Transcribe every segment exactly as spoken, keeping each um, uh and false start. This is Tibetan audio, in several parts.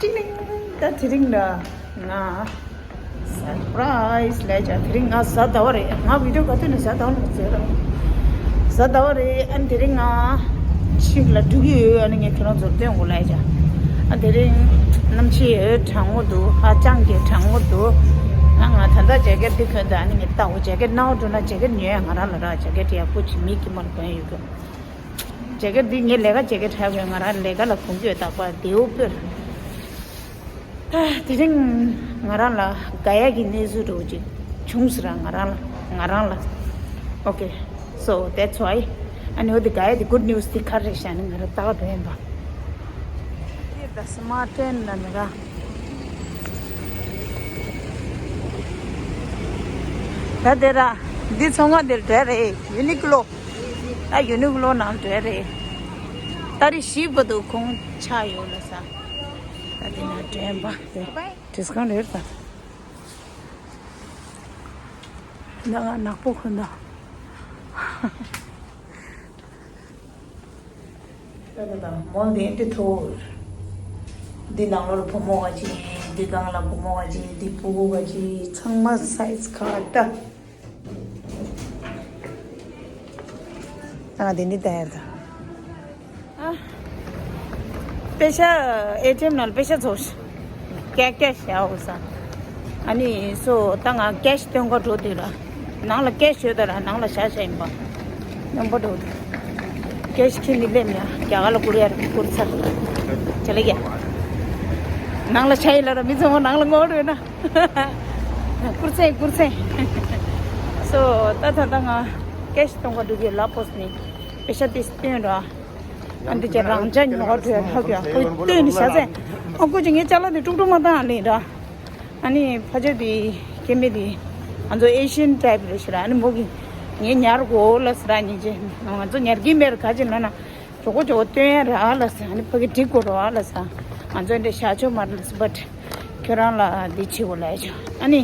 ཅིག་ནི་ད་དེ་རིང་ལ་ང་སར་པ་རའི་སི་ལས་བྱ། དེ་རིང་ང་གཟའ་ཟླ་བ་རེད། ང་བི་ཌི་ཡོ་ག་དུས་ནས་གཟའ་ཟླ་བ་ལ་བཟོས་ར། གཟའ་ཟླ་བ་རེད། ཨ་ནི་དེ་རིང་ང་ཕྱིར་ལ་འགྲོ་གི་ཡོད། ཨ་ནི་ངས་ཁྱེད་རང་ཚོར་སྟོན་དགོས་ལས་བྱ། ཨ་དེ་རིང་གནམ་གཤིས་གྲང་མོ་འདུག་ཧ་ཅང་གི་གྲང་མོ་འདུག་ཨ་ང་ད་ལྟ་ཇེ་ཀེཊ་འདི་གོན་ད། ཨ་ནི་ངས་ལྟ་འོ་ཇེ་ཀེཊ་ནང་འགྲོ་ན་ཇེ་ཀེཊ་ཉོ་ཡ་ང་རང་ལ་ར། ཇེ་ཀེཊ་ཡག་པོ་ཅིག་མིག་གི་མར་གོན་ཡོད་གི། ཇེ་ཀེཊ་འདི་ངའི་ལས་ཀ་ཇེ་ཀེཊ་ཧ་གོ་ང་རང་ལས་ཀ་ལ་གོན་གྱི་ཡོད། རྟག་པར་དེའུ་དཔེར། ད་དེ་རིང་ང་རང་ལ་དགའ་ཡག་གི་གནས་ཚུལ་འདྲ་བོ་ཅིག་བྱུང་ཟེར་ར། ང་རང་ལ་ང་རང་ལ། Okay, so that's why. ཨ་ནི་འོ་དེ་དགའ་ཡག་དེ་གུཌ་ནིའུ་སི་དེ་ག་རེ་རེད་ཤག་ནི་ང་རང་ལྟ་ག་འགྲོ་ཡིན་པ། དེ་ད་སི་མ་ཊི་ཊེན་ལ་ནི་ར། ད་དེ་ར། འདི་ཚོང་ཁང་དེར་འགྲོ་རེད། ཡུ་ནི་ཀློ། ད་ཡུ་ནི་ཀློ་ནང་འགྲོ་རེད། ཏ་རིག་བཞི་བར་དུ་ཁོང་ཆགས་ཡོད་ལ་ས། ད་དེ་ན་དྲན་པ་དེ་ཌི་སི་ཀའུན་ཊི་རེད་ད། ད་ང་ནག་པོ་ཁོ་ན། ད་ད་ད་མོལ་དེ་འདི་ཐོར། འདི་ནང་ལོགས་ལ་བུ་མོ་ག་ཅི། འདི་སྒང་ལ་བུ་མོ་ག་ཅི། འདི་སྤུ་གུ་ག་ཅི། ཚང་མ་སའི་ཛི་ག་འདྲ། ཨ་དེ་འདི་ལྟ་ཡ་ད། ཨ། པེ་ཤ་ཨེ་ཊི་ཨེམ་ནང་ལ་པེ་ཤ་ཚོ་ཤ། ཀེ་ཤ་ཡ་འོ་ས། ཨ་ནི་སོ་ད་ང་ཀེ་ཤ་སྟོན་ག་འགྲོ་དུས་ར། ནང་ལ་ཀེ་ཤ་ཡོད་ད་ར། ནང་ལ་བཞག་བཞག་ཡིན་པ། སྣོན་པ་འགྲོ་དུས། ཀེ་ཤ་ཁྱེར་ནི་སླེབས་ཡ། རྒྱ་གར་ལ་བསྐུར་ཡ་ར་བསྐུར་ཚར། བྱ་ལ་ཡ། ནང་ལ་བཞག་ཡིན་ལ་ར། མི་ཚང་མ་ནང་ལ་ངོ་རེ་ན། བསྐུར་ཚེ་བསྐུར་ཚེ། སོ་ད་ད་ད་ང་ཀེ་ཤ་སྟོན་ག་འགྲོ་དུས་ལ་པོ་སི་ནི་པེ་ཤ་དེ་སྟོན་ར། ཨ་འདི་ཅག་རང་ཅག་ཉོ་བ་འགྲོ་ཡ་ལྷག་ཡ་ཁོ་སྟོན་ནི་བྱ་ཚེ། ཨ་ཁོ་ཅི་ངའི་ཅ་ལག་དེ་དཀྲུག་དཀྲུག་མ་བཏང་ལེ་ར། ཨ་ནི་ཕ་ཆོས་དེ་སྐྱེ་དམན་དེ་ང་ཚོ་ཨེ་ཤི་ཡན་ཊའིབ་རེད་ཤི་ར། ཨ་ནི་མོ་གི་ངའི་ཉར་དགོས་ལ་ཟེར་ར། ཉིན་རྗེ་ང་ཚོ་ཉར་གི་མེད་ར། ག་ཅི་ན་ན་ཇོ་གོ་ཇོ་གོ་སྟོན་ཡ་ར་ལ་ཟེར། ཨ་ནི་ཕ་གི་འགྲིག་དགོས་ར་ལ་ཟེར། ང་ཚོ་འདི་བཞག་ཆོག་མ་རེད་ལ་ཟེར། བཊ་ཁྱོད་རང་ལ་འདི་བྱེད་དགོས་ལ་ཡ་ཆོག་ཨ་ནི་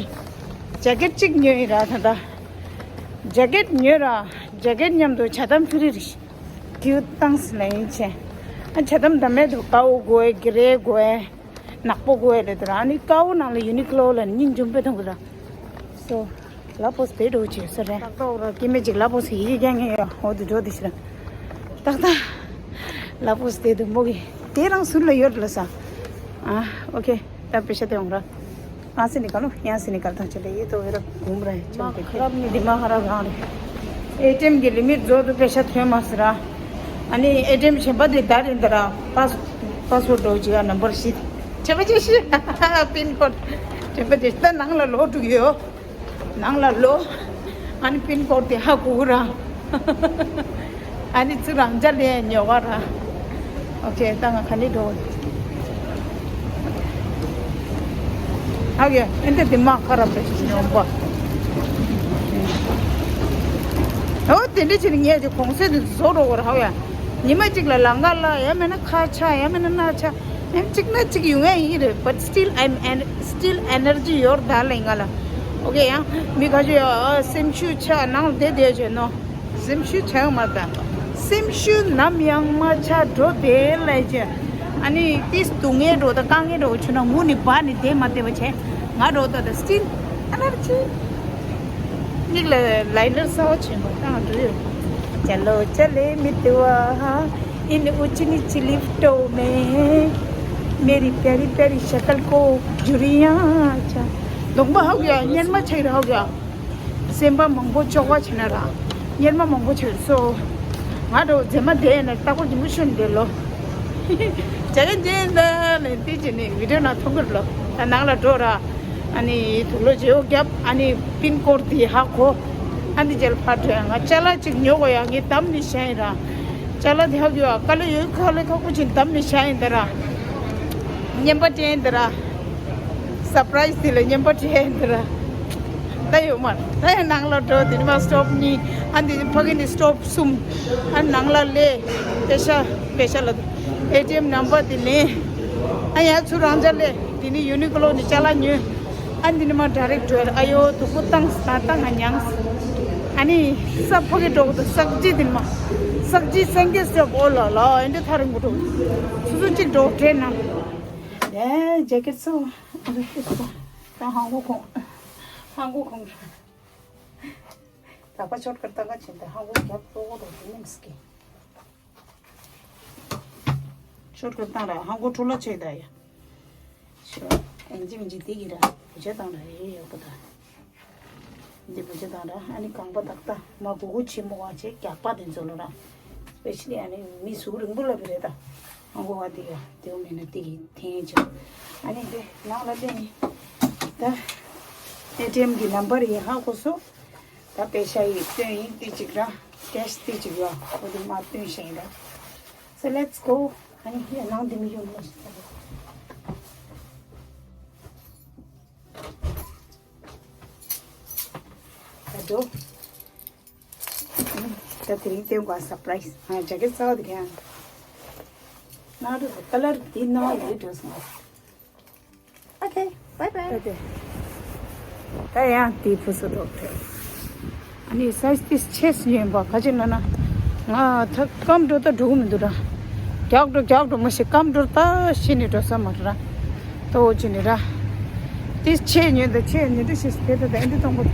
ཇེ་ཀེཊ་གཅིག་ཉོས་ཡིན་ར། ད་ད་ཇེ་ཀེཊ་ཉོས་ར། ཇེ་ཀེཊ་མཉམ་དུ་ཇ་དམ་ཕི་རི་རི་གིའུ་ཊི་བཏང་ཟེར་ལ་ཡིན་ཆེ། ཨ་ཇ་དམ་ད་མེད་དུ་དཀར་པོ་དགོས་ཨེ། གྷི་རེ་དགོས་ཨེ། ནག་པོ་དགོས་ཨེ་ལབ་དུས་ར། ཨ་ནི་དཀར་པོ་ནང་ལ་ཡུ་ནི་ཀློ་ལ་སྙིང་རྗེ་པོ་བཏང་གི་ར། སོ་ལ་པོ་སི་དེ་འགྲོ་བྱེད་ས་རེད། ཏག་ཏག་ར་སྐྱེ་དམན་ཅིག་ལ་པོ་སི་ཡི་གེ་རྒྱག་མཁན་ཡོད། འོ་དེ་འགྲོ་དེ་ཤི་ར། ཏག་ཏག་ལ་པོ་སི་དེ་དུ་མོ་གི་དེ་རང་ཟུར་ལ་ཡོད་ལ་ས། ཨ་ཨོ་ཁེ། ད་པེ་ཤ་དེ་འོང་ར། ཨ་སི་ནི་ག་ལོ་ཡང་སི་ནི་ག་ལ་ཐང་ཆ་ལེ་ཡེ་ཏོ་བེ་ར་གུམ་ར་ཡེ་ཆོ་དེ་ཁེ། མ་ཁ་རབ་ནི་དེ་མ་ཁ་རབ་རང་རེད། ཨེ་ཊི་ཨེམ་གི་ལི་མིཊ་རྫོགས་དུ་པེ་ཤ་ཐོན་མ་སི་ར། ཨ་ནི་ཨེ་ཊི་ཨེམ་གཞན་པ་དེ་ད་རིང་ད་ར་པཱས་པཱས་ཝརཌ་འགྲོ་ཅི་ཡ་ནམ་བར་བཞི། དྲན་པ་བརྗེད་ཤི། པིན་ཀོཌ། དྲན་པ་བརྗེད་ཤི། ད་ནང་ལ་ལོག་འགྲོ་གི་ཡོད། ནང་ལ་ལོག་ཨ་ནི་པིན་ཀོཌ་དེ་ཧ་གོ་གི་ར། ཨ་ནི་ཚུར་རང་ཅག་ལས་ཉོ་ག་ར། ཨོ་ཁེ། ད་ང་ག་ནས་འགྲོ། ཨ་ཡ་ཨེ་འདི་དེ་མ་ཁ་ར་པེ་ཉོ་བ། ཨོ་དེ་འདྲ་བྱས་ནས་ངས་ཀྱི་གོང་ཚད་དེ་བཟོ་རོགས་ར་ཧ་ཡ། ཉི་མ་གཅིག་ལ་ལང་ཀ་ལ་ཡ་མེད་ན་ཁ་ཆག་ཡ་མེད་ན་སྣ་ཆག་ཡང་གཅིག་ན་གཅིག་ཡོང་ཡ་ཡིན་རེད། But still I'm en- still energy ཡོད་ད་ལེ་ང་ལ། ཨོ་ཁེ། ཡང་མི་ཁ་ཤས་ཡ་སེམས་ཤུགས་ཆག་ནང་ལ་བསྡད་བསྡད་བྱས་ནོ། སེམས་ཤུགས་ཆག་མ་ད། སེམས་ཤུགས་ནམ་ཡང་མ་ཆག་འགྲོ་བསྡད་ལེ་བྱས། ཨ་ནི་ཏིས་སྡུག་བསྔལ་འགྲོ་ད་དཀའ་ངལ་འགྲོ་ཆུ་ན་ངུ་ནི་བ་ནི་བསྡད་མ་བསྡད་པ་བྱས། ང་འགྲོ་ད་ད་still energy མིག་ལ་ལའི་ནར་གསར་པ་ཆེན་པོ་བཏང་འགྲོ་ཡོད། चलो चले मितवा इन ऊंच नीच लिफ्टों में मेरी प्यारी प्यारी शक्ल को झुर्रियां चा གདོང་པ་ཧོག་ཡ། གཉེར་མ་ཆག་ར་ཧོག་ཡ། སེམས་པ་མང་པོ་བཅོག་པ་བྱེད་ན་ར། གཉེར་མ་མང་པོ་ཆག་སོ། ང་འགྲོ་རྫེ་མ་བསྡད་ན་རྟག་པར་གྱི་མུ་ཤོན་བསྡད་ལོ། བྱ་ག་འཇན་ད་ལན་ཏི་ཅི་ནི་བི་ཌིའོ་ནང་མཐོང་གི་རེད་ལོ། ད་ནང་ལ་འགྲོ་ར། ཨ་ནི་དུག་ལོག་བརྗེ་པོ་བརྒྱབ། ཨ་ནི་པིན་ཀོཌ་དེ་ཧ་གོ། ཨ་ནི་རྗེས་ལ་ཕར་འགྲོ་ཡ། ང་ཅ་ལག་ཅིག་ཉོ་དགོས་ཡ། ངས་བདམས་ནས་བཞག་ཡིན་ར། ཅ་ལག་དེ་ཧ་གོ་ཡ། དཀའ་ལས་ཡོད། དཀའ་ལས་ཁག་པོ་ཅིག་བདམས་ནས་བཞག་ཡིན་ད་ར། རྔན་པ་སྤྲད་ཡིན་ད་ར། སར་པ་རའི་སི་དེ་ལ་རྔན་པ་སྤྲད་ཡིན་ད་ར། ད་ཡོད་མ་རེད། ད་ཡང་ནང་ལ་འགྲོ། དེ་ནས་མར་སི་ཊོབ་གཉིས། ཨ་ནི་ཕ་གི་ནས་སི་ཊོབ་གསུམ། ཨ་ནང་ལ་སླེབས། པེ་ཤ་པེ་ཤ་ལ་ཨེ་ཊི་ཨེམ་ནམ་བར་དེ་ལེན། ཨ་ཡ་ཚུར་རང་ཅག་སླེབས། དེ་ནས་ཡུ་ནི་ཀློ་ནས་ཅ་ལག་ཉོས། ཨ་འདི་ནས་མར་ཌའི་རེག་ཊི་འགྲོ། ཨ་ཡོ་སྡུག་པོ་བཏང་ད་ད་ང་མྱངས། ཨ་ནི་ས་ཕ་གི་འགྲོ་གི་འདུག་ས་གཅིག་དེ་ནས་མར་ས་གཅིག་སེང་གེ་སེ་ཨོ་ལ་ལ་ཨེ་འདྲ་ཐག་རིང་པོ་འགྲོ། སོ་སོ་གཅིག་འགྲོ་དྲན་ན། ཇེ་ཀེཊ་སོ། ཨ་རེ། ད་ཧང་གོ་ཁོང་། ཧང་གོ་ཁོང་། ད་པ་ཤོཊ་ཀཊ་ད་ག་ཆེན་ད་ཧང་གོ་རྒྱབ་ཏོ་གོ་རོ་དེ་མིན་སྐྱེ། ཤོཊ་ཀཊ་བཏང་ར་ཧང་གོ་འཕྲོ་ལ་ཆེ་ད་ཡ། ཤོ། ཨིན་ཇི་མིན་ཇི་དེ་གི་ར་བུ་ཆ་བཏང་ར་ཨེ་ཡག་པོ་ད། འདི་བུ་ཆ་བཏང་ར་ཨ་ནི་རྐང་པ་ཏག་ཏག་མ་གུ་གུ་ཆེ་མོ་བ་ཆེ་རྒྱག་པ་དེ་ཚོ་ལོ་ར། སྤེ་ཤ་ལི་ཨ་ནི་མི་གཟུགས་རིང་པོ་ལ་བི་རེད་ད། ཧང་གོ་བ་དེ་ཡ་དེའུ་མེད་ན་དེ་གི་འཐེན་ཆ། ཨ་ནི་དེ་ནང་ལ་དེ་ནི་ད་ཨེ་ཊི་ཨེམ་གི་ནམ་བར་ཡི་ཧ་གོ་སོ། ད་པེ་ཤ་ཡི་སྟོན་ཡིན་ཏི་ཅིག་ར། ཀེཤ་ཏི་ཅིག་ཡོད། ཨོ་དེ་མ་སྟོན་ཤེས་ཡིན་ར། So let's go. ཨ་ནི་ཡ་ནང་དེ་མི་ཡོང་ནོ་ཞིག་ད་འགྲོ། ད་དེ་རིང་སྟོན་གོ་སར་པ་རའི་ཛི། ཨ་ཇེ་ཀེཊ་གསར་པ་དེ་ག་ཡང་། ན་རུ་ཀ་ལར་འདི་ན་ཡི་འགྲོ་སོང་། Okay, bye bye. ད་ཡང་དེའི་ཕུ་སུ་ཐོག་ཐལ། ཨ་ནི་སའི་ཛི་དེ་ཆེ་སུ་ཡིན་པ་ག་ཅི་ན་ན། ང་ད་སྐམ་འགྲོ་ད་འགྲོ་གི་མི་འདུག་ར། རྒྱག་འགྲོ་རྒྱག་འགྲོ་མ་ཤེས། སྐམ་འགྲོ་ད་ཤི་ནི་འགྲོ་ས་མ་ར། ཏོ་ཅི་ནི་ར། དེ་ཆེ་ཉོས་ད་ཆེ་ཉོས་ད་ཤི་སུ་དེ་ད་ད་ཨེ་འདི་གཏོང་པ། ད་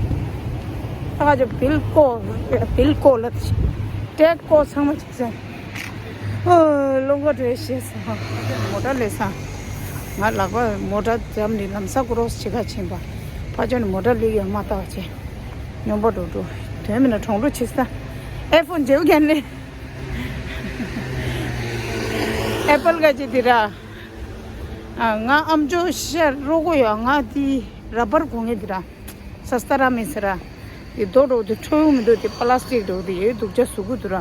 ག་ཅི་བིལ་ཀོ་བིལ་ཀོ་ལ་ཏྲེག་ཀོ་ཚང་མ་ཅིག་ཟེར། ཨོ། རླུང་ཁ་བྲོས་ཤེས་སོང་། མོ་ཊ་ལས་སང་། ང་ལག་པ་མོ་ཊ་འཛམ་ནི་ལམ་ས་ཀོ་རོ་སི་བྱེད་ཁ་ཕྱིན་པ། ཕ་ཆོ་ནི་མོ་ཊ་ལི་ཡོད་མ་ལྟ་བ་བྱས། སྨྱོན་པ་འགྲོ་འགྲོ། དོན་མིན་ན་གྲོང་འགྲོ་ཆེ་ས། ཨེ་ཕོན་འཇེའུ་རྒྱན་ལས། ཨེ་པལ་ག་ཅི་དེ་ར། ང་ཨམ་ཅོག་ཤར་རོ་གོ་ཡོད། ང་དེ་ར་པར་གོང་ངེ་དེ་ར། ས་སྟ་ར་མི་སི་ར། དེ་རྡོ་འགྲོ་དེ་ཁྲོ་ཡུ་མི་འདུག་དེ་པ་ལ་སི་ཊིག་འགྲོ་དེ་ཡོད་སྡུག་ཅག་ཟུག་གུ་དུ་ར།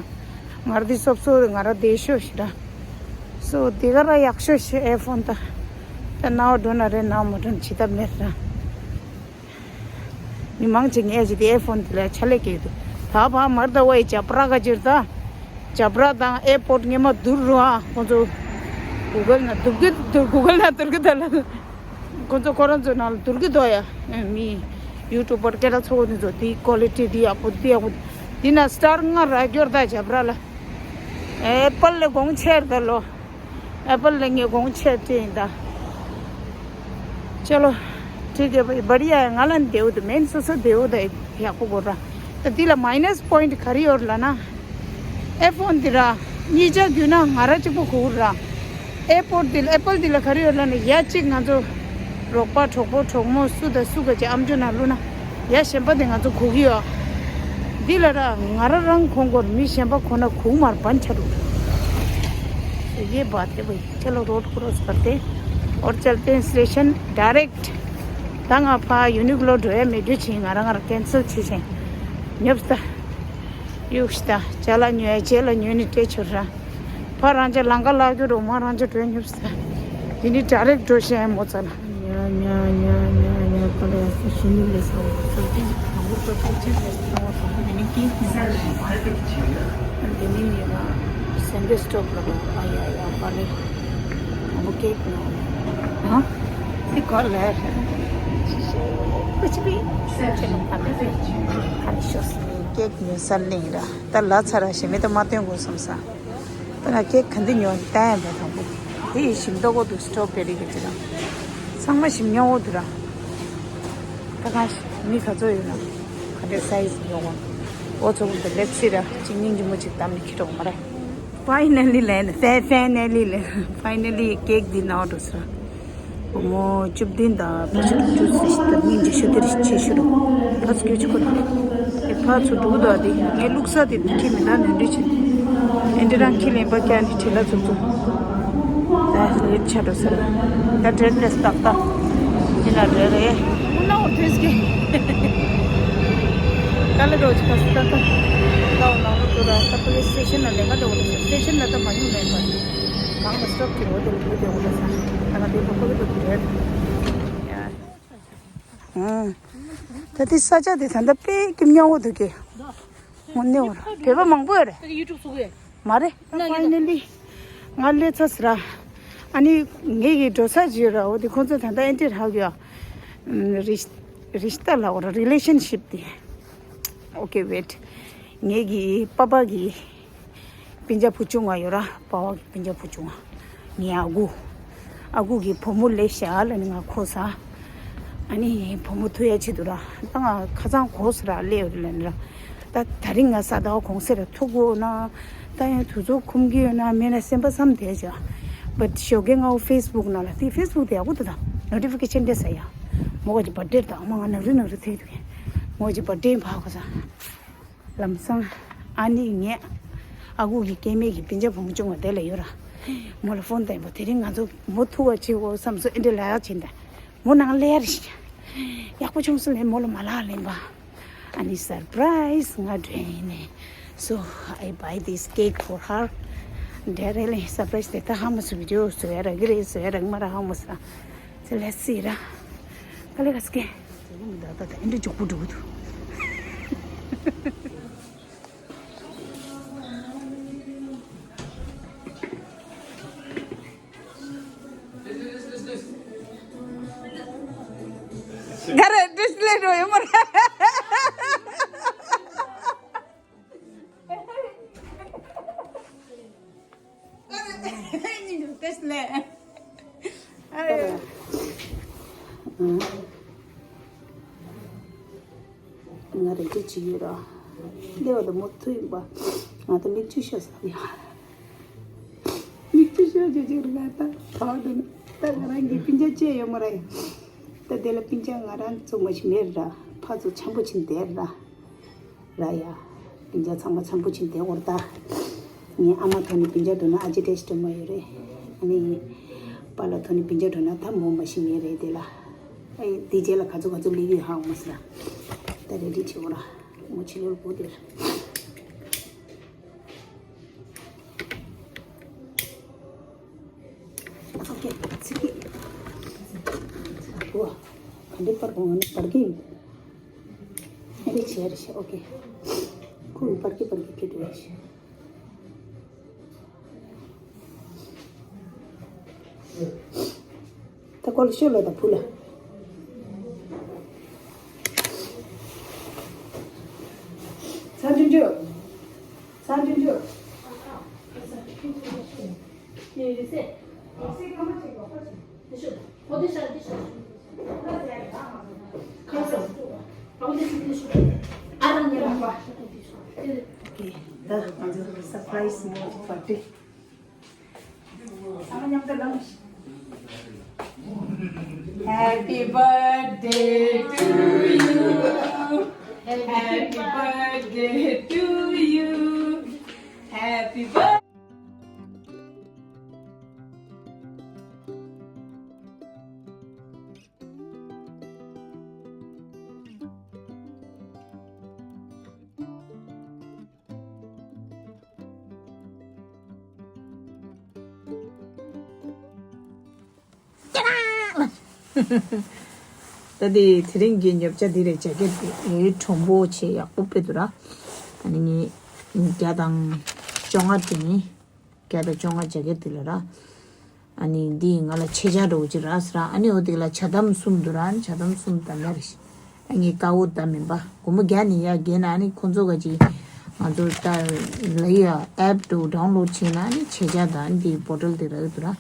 ང་ར་དེ་སོབ་སོ་ང་ར་དེ་ཤོ་ཤི་ར། སོ་དེ་ག་ར་ཡག་ཤོ་ཤི་ཨེ་ཕོན་ད། ད་ནའོ་འགྲོ་ན་རེད་ནའོ་མ་འགྲོ་ན་བྱེད་ཐབས་མེད་ར། མི་མང་ཆེ་ངས་ཅི་དེ་ཨེ་ཕོན་དེ་ལ་ཆ་ལས་སྐྱེས་འདུག་ད་ཕ་མར་ད་ཝའི་ཇ་པྲ་ག་ཅིར་ད། ཇ་པྲ་དང་ཨེ་པོར་ཊི་སྔས་མ་བསྡུར་རུང་ཨ་ཁོང་ཚོ། གུ་གལ་ན་བསྡུར་གི་བསྡུར་གུ་གལ་ན་བསྡུར་གི་ད་ལ། ཁོང་ཚོ་ཁོ་རང་ཚོའི་ནང་ལ་བསྡུར་གི་འདུག་ཡ། མི་ཡུ་ཊུབ་པར་སྐད་གྲགས་ཚོགས་འདི་ཚོ་དེའི་ཀོ་ལི་ཊི་འདི་ཡག་པོ་འདི་ཡག་པོ། འདི་ན་སི་ཊར་ལྔ་རག་རྒྱུར་ད་ཇ་པྲ་ལ། ཨེ་པལ་ལ་དགོངས་ཆེར་ད་ལོ། ཨེ་པལ་ལ་ངས་དགོངས་ཆེར་སྤྲད་ཡིན་ད། ཅོ་ལོ། ཐིག་གེ་བ་རི་ཡ་ང་ལ་འདེའུ་དུ་མེན་སོ་སོ་འདེའུ་ད་ཡག་པོ་གོ་ར། ད་འདི་ལ་མའི་ནས་པོ་ཡིན་ཊི་ག་རེ་ཡོད་ལ་ན། ཨེ་ཕོན་འདི་ར། གཉིས་ཆ་བརྒྱུད་ན་ང་ར་གཅིག་པོ་གོ་ར། ཨེ་པོར་འདི་ལ་ཨེ་པལ་འདི་ལ་ག་རེ་ཡོད་ལ་ན་ཡ་གཅིག་ང་ཚོ། རོགས་པ་གྲོགས་པོ་གྲོགས་མོ་སུ་དང་སུ་ག་ཅིག་ཨམ་ཅོག་ནང་བླུགས་ན། ཡ་གཞན་པ་དེ་ང་ཚོ་གོ་གི་ཡོད། འདི་ལ་ར་ང་ར་རང་གོང་གོར་མི་གཞན་པ་གོ་ན་གུག་མར་བན་ཆ་རུ། ये बात है भाई। चलो रोड क्रॉस करते हैं और चलते हैं station direct. ད་ང་ཕ་ཡུ་ནི་ཀ་ལོ་འགྲོ་ཡ་མེད་རྒྱུ་ཆེ། ང་རང་ང་རང་ཀེན་སལ་བྱེད་ཆེ། ཉོབ་སྟ། གཡུག་སྟ། ཇ་ལ་ཉོ་ཡ་ཇེ་ལ་ཉོ་ནི་སྤྲད་ཆོག་ར། ཕ་རང་ཅག་ལང་ཀ་ལ་རྒྱུ་རོ་མ་རང་ཅག་འགྲོ་ཡ་ཉོབ་སྟ། དེ་ནི་ཌའི་རེག་འགྲོ་ཤེས་མོ་ཙ་ལ། ཉ་ཉ་ཉ་ཉ་ཉ་པ་ལ་ཡ་སུ་ཤི་ནི་ལེ་སོ་སོ་ཏི་དང་པོ་ཏོ་ཏི་ཅི་ལེ་སོ་སོ་ཏི་ནི་ཀི་ཟ་ལེ་མ་ཏི་ཅི་ལ། དེ་ནི་ཡ་སེན་ཌི་སི་ཊོབ་ལ་རོ་ཨ་ཡ་ཡ་པ་ལེ། དང་པོ་ཀེག་ནོ། ཧ། ཏི་ཀོ་ལེ། ཀུ་ཆི་བི་ཁ་ནི་ཤོ་སི། ཀེག་ཉོ་ས་ལེང་ར། ད་ལ་ཚ་ར་ཞེ་མེད་ད་མ་སྟོན་དགོས་བསམ་ས། ད་ང་ཀེག་ག་འདི་ཉོ་ཏན་པ་དང་པོ། དེ་ཡི་ཞིམ་མདོག་གོ་འདུག་སི་ཊོ་བེ་རི་གི་ཅི་ར། ཚང་མ་ཞིམ་ཉོ་འོ་འདུག་ར། ད་ག་མི་ག་ཚོད་ཡོད་ན། ག་འདྲའི་སའི་ཛི་ཉོ་གོ། འོ་ཚོ་གུ་ད་ལེབ་སི་ར་གཅིག་སྙིང་རྗེ་མོ་གཅིག་གཏམ་ནི་ཁྱི་གྲོག་མ་རེད། ཕའི་ནལ་ལི་ལན་ཕའི་ཕའི་ནལ་ལི་ལན་ཕའི་ནལ་ལི་ཀེག་འདི་ནང་འགྲོ་སི་ར། སྒོར་མོ་བཅུ་བདུན་དང་ཕ་ཆུ་དྲུག་ཅུ་ཟེར་ཞིག་དང་སྙིང་རྗེ་ཤོས་དེ་རེ་ཆེ་ཤོས་རེད། ཕ་ཚོ་སྐྱོ་ཆུ་ཁོ་དང་། ཨེ་ཕ་ཚོ་འགྲོ་གི་འདུག་དེ་ངའི་བླུག་ས་དེ་དུ་ཁྱི་མི་འདང་ནོར་འཁྲུལ་བྱེད། ཨེ་འདྲ་རང་ཁྱི་ལེན་པ་ཀྱ་ནི་ཁྲི་ལ་ཚུགས་ཚུགས། ད་ལེར་ཆ་འགྲོ་ཟེར། ད་བྲེལ་ཏེ་སྟག་སྟག་ཅི་ན་བྲེལ་རེད། ཨུ་ན་འོ་དུས་ཀྱི་ཀ་ལ་འགྲོ་ཅི་ཁ་སི་ད་ད་ད་འོ་ན་འོ་དུ་ར་ད་པོ་ལི་སི་སི་ཊེ་ཤན་ན་ལེན་ག་འགྲོ་གི་འདུག་སི་ཊེ་ཤན་ན་ད་མ་ཡོང་ལེན་པ། གང་ལ་སི་ཊོབ་ཀྱི་འོ་དེ་འོ་དེ་འོ་དེ་ས་ད་ང་དེ་པོ་པོ་ལི་པོ་དུ་རེད། ཨང་། ད་དེ་ས་ཆ་དེ་ད་ལྟ་དཔེ་སྐྱིད་ཉག་འོ་དུ་གི། དངོས་གནས་འོ་ར་བོད་པ་མང་པོ་ཡོད་རེད། ད་ཡུ་ཊུབ་བཟོ་གི་ཡོད། མ་རེད། ད་ཕའི་ནལ་ལི་ང་སླེབས་ཚར་སི་ར། ཨ་ནི་ངེད་ཀྱི་འགྲོ་ས་ཅིག་ཡོད་ར། འོ་དེ་ཁོང་ཚོ་ད་ལྟ་ཨེན་ཊི་རག་ཡོད། རི་རི་ཤྟ་ལ་འོ་ར་རི་ལེ་ཤན་ཤིབ་དེ། ཨོ་ཀེ་ཝེཊ། ངེད་ཀྱི་པ་པ་གི་སྤུན་ཀྱག་བུ་ཆུང་བ་ཡོད་ར། པ་ཕ་གི་སྤུན་ཀྱག་བུ་ཆུང་བ། ངའི་ཨ་ཁུ། ཨ་ཁུ་གི་བུ་མོ་ལས་ཤག་ལ་ནི་ང་གོ་ས། ཨ་ནི་བུ་མོ་ཐུག་ཡ་ཆེད་དུ་ར། ད་ང་ཁ་སང་གོ་ས་ར་ལས་ཡོད་ལ་ནི་ར། ད་ད་རིང་ང་ས་ད་གོང་སེ་ར་ཐུག་གོ་ན། ད་ཡང་དུས་ཚོད་ཁོམ་གི་ཡོད་ན་མེད་ན་སེམས་པ་བསམ་བསྡད་བྱ། བཊ་ཞོགས་ཀས་ང་འོ་ཕེ་སི་བུག་ནང་ལ་དེ་ཕེ་སི་བུག་དེ་ཡག་པོ་འདུག་ད་ནོ་ཊི་ཕི་ཀེ་ཤན་སྤྲད་ས་ཡ། མོ་ག་ཅིག་བར་ཌེ་ད་ཨ་མ་ང་ནག་རི་ནག་རི་ཐིག་འདུག་གས། མོ་ག་ཅིག་བར་ཌེ་ཕ་གོ་ས། ལམ་སང་ཨ་ནི་ངས་ཨ་ཁུ་གི་སྐྱེ་དམན་གྱི་སྤུན་ཀྱག་བུ་མོ་ཆུང་བ་དེ་ལ་ཡོད་ར། མོ་ལ་ཕོན་བཏང་པ་དེ་རིང་ང་ཚོ་མོ་ཐུག་པ་བྱེད་དགོས་བསམ་སོང་། ཨེ་འདྲ་ལ་ཡག་བྱེད་འདྲ། མོ་ནང་ལ་ཡར་ཡག་པོ་བྱུང་སོང་ལས་མོ་ལ་མ་ལག་ལེན་པ། ཨ་ནི་སར་པ་རའི་སི་ང་འདྲ་ཡིན་ནས། So I buy this cake for her. འདྲ་རེད་ལས་སར་པ་རའི་སི་དེ་ད་ཧ་མ་སུ་བི་ཌི་ཡོ་བཟོ་ཡ་རག་གི་རེད། བཟོ་ཡ་རག་མ་རག་ཧ་མ་སུ་ར། So let's see ར། ག་ལེ་ག་སི་ཀེ། ད་ད་ད་ཨེ་འདྲ་མགྱོགས་པོ་འགྲོ་གི་འདུག་ག་རེ་ཌི་སི་པི་ལེ་འགྲོ་ཡོད་མ་རེད། ག་རེ་ཌི་སི་པི་ལེ། ཨ་རེ། ང་རེ་ཅི་ཅི་ཡོད་ར། སླེབས་པ་དང་མོ་ཐུག་ཡིན་པ། ང་ད་མིག་ཆུ་ཤོར་ས་ཡ། མིག་ཆུ་ཤོར་ཅི་ཅི་རེད་ང་ད་ཐག་འདུག་ད་ང་རང་གི་སྤུན་ཀྱག་ཅི་ཡོད་མ་རེད། ད་དེ་ལ་སྤུན་ཀྱག་ང་རང་ཚོ་མ་ཞིག་མེད་ར། ཕ་ཚོ་འཆམ་པོ་ཕྱིན་བསྡད་ར། ར་ཡ། སྤུན་ཀྱག་ཚང་མ་འཆམ་པོ་ཕྱིན་བསྡད་འོར་ད། ངའི་ཨ་མ་ཐོག་ནས་སྤུན་ཀྱག་འགྲོ་ན་ཨ་ཇི་ཊེ་ཤན་མ་ཡོད་རེད། ཨ་ནི། པཱ་ལགས་ཐོག་ནས་སྤུན་ཀྱག་འགྲོ་ན་ད་མོ་མ་ཤི་མེད་རེད་དེ་ལ། ཨེ་དེ་རྗེས་ལ་ག་ཚོད་ག་ཚོད་སླེབས་ཡོད་ཧ་གོ་མ་སོང་ར། ད་རེ་ཌི་བྱེད་འོ་ར། མོ་ཕྱི་ལོགས་སྒུག་དེར། ཨོ་ཀེ་ཚིག་གི། ཨོ། ག་འདྲ་པར་གོང་ནས་པར་གི་ཡིན། ཨེ་རེ་བྱས་རེ་བྱས་ཨོ་ཀེ། ཁོ་གི་པར་གི་པར་གི་ཁེ་འགྲོ་ཡ་བྱས། ད་ཀོ་ལ་ཤོད་ལ་ད་བུ་ལ། ཚ་འདྲི་འདྲི། ཚ་འདྲི་འདྲི། ད་ང་ཚོ་སར་པ་རའི་སི་མོ་པར་ཏི། Happy birthday to you. Happy birthday to you. Happy birthday. ད་དེ་དེ་རིང་གི་ཉོ་ཆ་འདི་རེད། ཇེ་ཀེ་ཊི་འདི་ཨེ་གྲུང་པོ་ཆེ་ཡག་པོ་དཔེ་འདུག་ར། ཨ་ནི་ངས་བརྒྱ་དང་བཅོ་ལྔ་སྤྲད་ནི། བརྒྱ་དང་བཅོ་ལྔ་ཇེ་ཀེ་ཊི་འདི་ལ་ར། ཨ་ནི་འདི་ང་ལ་ཆེ་ཆ་འགྲོ་གི་ར་ཟེར་ར། ཨ་ནི་འོ་དེ་ལ་ཇ་དམ་གསུམ་འདུག་ར། ཨ་ནི་ཇ་དམ་གསུམ་དམ་ཡ་རེད། ཨ་ནི་དཀར་པོ་དམ་མིན་པ་སྒོར་མོ་བརྒྱ་ནི་ཡ་བརྒྱད་ན། ཨ་ནི་ཁོ་ཚོ་ག་ཅིག་ང་ཚོ་ད་ལ་ཡ་ཨེབ་དུ་ཌའུན་ལོཌ་བྱས་ན་ཨ་ནི་ཆེ་ཆ་དང་འདི་བོ་ཊལ་དེ་རག་གི་འདུག་ར།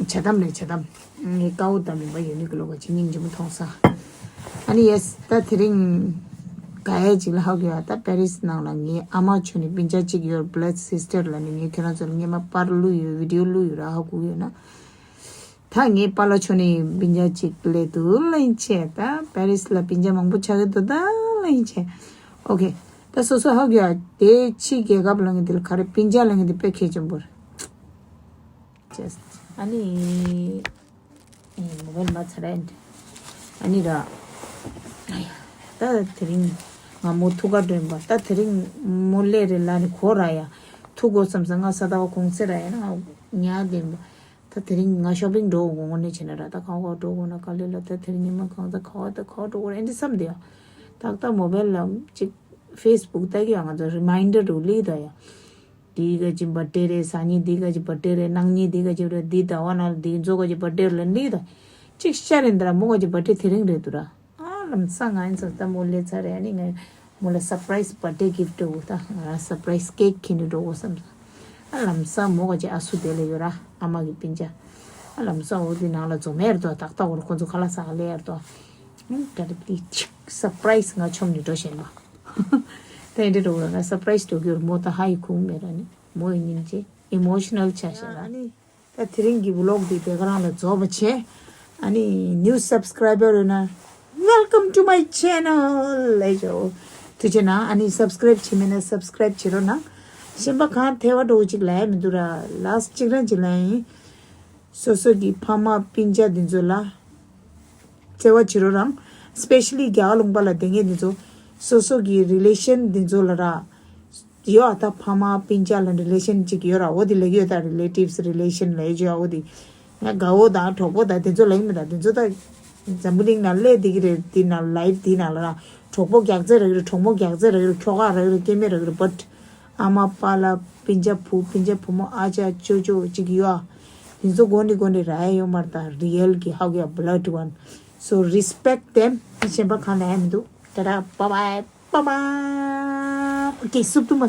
ཇ་དམ་རེད་ཇ་དམ། ཨ་ནི་དཀར་པོ་དམ་མིན་པ་ཡོད་ནི་གི་ལོ་ག་ཅིག་སྙིང་རྗེ་མོ་མཐོང་ས། ཨ་ནི་ཡེས་ད་དེ་རིང་ག་ཡ་ཅིག་ལ་ཧ་གོ་ཡ། ད་པེ་རི་སི་ནང་ལ་ངའི་ཨ་མ་ཆོ་ནི་སྤུན་ཀྱག་ཅིག་ཡོད། བྷི་ལཌ་སིས་ཊར་ལ་ནི་ངས་ཁྱོད་རང་ཚོ་ལ་སྔས་མ་པར་བླུགས་ཡོད། བི་ཌི་ཡོ་བླུགས་ཡོད་ར། ཧ་གོ་ཡོད་ན། ད་ངའི་པཱ་ལགས་ཆོ་ནི་སྤུན་ཀྱག་ཅིག་སླེབས་འདུག་ལ་ཡིན་ཆེ། ད་པེ་རི་སི་ལ་སྤུན་ཀྱག་མང་པོ་ཆགས་ཀྱི་འདུག་ད་ལ་ཡིན་ཆེ། ཨོ་ཁེ། ད་སོ་སོ་ཧ་གོ་ཡ། དེ་ཕྱི་རྒྱལ་ཁབ་ལ་ངས་དེ་ལ་ག་རེ་སྤུན་ཀྱག་ལ་ངས་དེ་དཔེ་གལ་ཆེན་པོ་རེད། ཅེས། ཨ་ནི། ཨེ་མོ་བེལ་མ་ཚར་ཨེ་འདྲ། ཨ་ནི་ར། ད་དེ་རིང་ང་མོ་ཐུག་ག་འགྲོ་ཡིན་པ། ད་དེ་རིང་མོ་སླེབས་རེད་ལ་ནི་གོ་ར་ཡ། ཐུག་གོ་བསམ་ས། ང་ས་ད་བ་གུང་སེང་ར་ཡ་ན་ང་ཉལ་བསྡད་ཡིན་པ། ད་དེ་རིང་ང་ཤོ་པིང་འགྲོ་དགོས། དངོས་གནས་བྱས་ན་ར། ད་གང་ག་འགྲོ་དགོས་ན་ག་ལེ་ལ། ད་དེ་རིང་ཉི་མ་གང་ད་ག་བ་ད་ག་བ་འགྲོ་དགོས་ར་ཨེ་འདྲ་བསམ་བསྡད་ཡ། ཏག་ཏག་མོ་བེལ་ལ་ཅིག་ཕེ་སི་བུག་ལྟ་གི་ཡ། ང་ཚོ་རི་མའིན་ཌར་རུ་ལིག་ད་ཡ། དེའི་ག་ཅི་བར་ཌེ་རེད། སང་ཉིན་དེའི་ག་ཅི་བར་ཌེ་རེད། གནངས་ཉིན་དེའི་ག་ཅི་རེད། འདི་ཟླ་བ་ནང་ལ་འདི་ཚོ་ག་ཅི་བར་ཌེ་རེད་ལ་འདི་ད། ཅིག་ཤར་རེད་འདི་ར། མོ་ག་ཅི་བར་ཌེ་དེ་རིང་རེད་འདུག་ར། ཨ་ལམ་སང་ང་ཡིན་ཙང་ད་མོ་སླེབས་ཚར་རེད། ཨ་ནི་ང་མོ་ལ་སར་པ་རའི་སི་བར་ཌེ་གིཕ་ཊི་འགྲོ་དགོས། ད་ང་རང་སར་པ་རའི་སི་ཀེག་འཁྱེར་ནས་འགྲོ་དགོས་བསམ་སོང་། ཨ་ལམ་སང་མོ་ག་ཅི་ཨ་སུ་དེ་ལ་ཡོད་ར། ཨ་མ་གི་སྤུན་ཀྱག་ཨ་ལམ་སང་འོ་དེ་ནང་ལ་འཛོམས་ཡར་དོ། ཏག་ཏག་འོར་ཁོ་ཚོ་ཁ་ལག་ཟ་ག་སླེབས་ཡར་དོ། ཨ་ད་རེབ་དེ་ཅིག་སར་པ་རའི་སི་ང་ཆོམ་ནི་འགྲོ་བཞིན་པ། ད་ཡིན་འདྲ་འགྲོ་བ་ང་སར་པ་རའི་སི་འགྲོ་རྒྱུ་རེད་མོ། ད་ཧ་ཡི་ཁུང་མེད་ར་ནི་མོ་ཡི་སྙིང་རྗེ་ཨི་མོ་ཤི་ནལ་ཆགས་ཤག་ར། ཨ་ནི་ད་དེ་རིང་གི་ཝི་ལོག་འདི་དེ་ག་རང་ལ་རྫོགས་པ་བྱས། ཨ་ནི་ནིའུ་སབ་སི་ཀ་རའི་བར་ཡོད་ན། Welcome to my channel ལབ་ཤོག་ཐུགས་རྗེ་གནང་། ཨ་ནི་སབ་སི་ཀ་རའིབ་བྱས་མེད་ན་སབ་སི་ཀ་རའིབ་བྱེད་རོགས་གནང་། གཞན་པ་གང་ཐེ་བ་འགྲོ་གཅིག་ལ་ཡ་མི་འདུག་ར། ལཱ་སི་གཅིག་རང་གཅིག་ལ་ཡིན། སོ་སོ་གི་ཕ་མ་སྤུན་ཀྱག་འདི་ཚོ་ལ་བརྩེ་བ་བྱེད་རོགས་རང་། སི་པེ་ཤ་ལི་རྒྱ་གར་ལུང་པ་ལ་བསྡད་མཁན་འདི་ཚོ་སོ་སོ་གི་རི་ལེ་ཤན་འདི་ཚོ་ལ་ར། ཡོད་ཨ། ད་ཕ་མ་སྤུན་ཀྱག་ལ་རི་ལེ་ཤན་ཅིག་ཡོད་ར། འོ་དེ་ལབ་ཡོད། ད་རི་ལེ་ཊིབ་སི་རི་ལེ་ཤན་ལབ་ཡོད་ཅོ་ཨ། འོ་དེ་ང་དགའ་བོ་དང་གྲོགས་པོ་དང་དེ་ཚོ་ལབ་ཡིན་མི་དང་དེ་ཚོ་ད་འཛམ་བུ་གླིང་ནང་སླེབས་བསྡད་ཀྱི་རེད། དེ་ནང་ལའིབ་དེ་ནང་ལ་ར་གྲོགས་པོ་རྒྱག་རྩེ་རག་གི་རེད། གྲོགས་མོ་རྒྱག་རྩེ་རག་གི་རེད། ཁྱོ་ག་རག་གི་རེད། སྐྱེ་དམན་རག་གི་རེད། བཊ་ཨ་མ་པཱ་ལགས་སྤུན་ཀྱག་བུ་སྤུན་ཀྱག་བུ་མོ་ཨ་ཅག་ཅོ་ཅོ་ཅིག་ཡོད་ཨ། དེ་ཚོ་དགོན་ནི་དགོན་ནི་ར་ཡ་ཡོད་མ་རེད། ད་རི་ཡལ་གི་ཧའོ་ཡ་བྷ་ལཌ་ཝན། So respect them. གཞན་པ་གང་ལ་ཡ་མི་འདུག་ད་ད་bye bye bye bye. Okay, སུབ་ཏུ་མ།